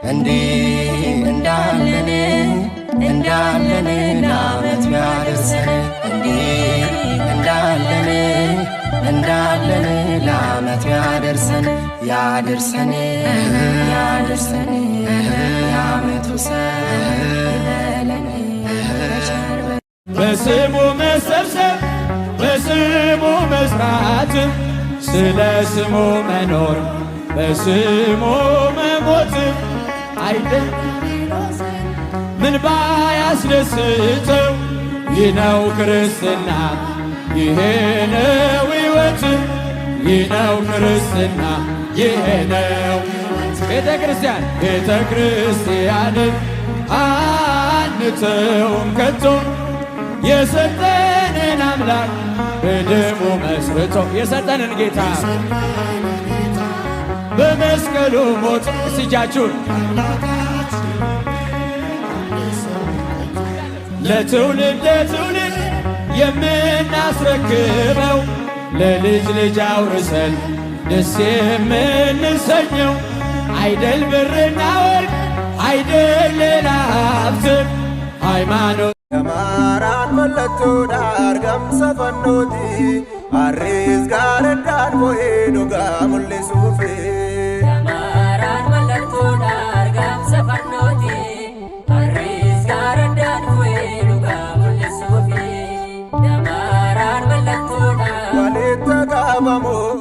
እንዲህ እንዳለን እንዳለን ለዓመት ያደርሰን፣ እንዲህ እንዳለን እንዳለን ለዓመት ያደርሰን፣ ያደርሰን ያደርሰን፣ የዓመቱ ሰው ይበለን። በስሙ መሰብሰብ፣ በስሙ መስራት፣ ስለ ስሙ መኖር፣ በስሙ መሞት አይደል ምን ባያስደስተው? ይህ ነው ክርስትና፣ ይሄ ነው ሕይወት፣ ይህ ነው ክርስትና፣ ይሄ ነው ቤተ ክርስቲያን። ቤተ ክርስቲያንን አንተውም ከቶ፣ የሰጠንን አምላክ በደሙ መስርቶ፣ የሰጠንን ጌታ በመስቀሉ ሞት። እስጃችሁን ለትውልድ ለትውልድ የምናስረክበው፣ ለልጅ ልጅ አውርሰን ደስ የምንሰኘው አይደል ብርና ወርቅ፣ አይደል ሌላ ሀብት፣ ሃይማኖት። Yamaaraan mallattoodha argamsa fannooti, harris gaaraddaan bo'ee dhugaa mul'isuufi.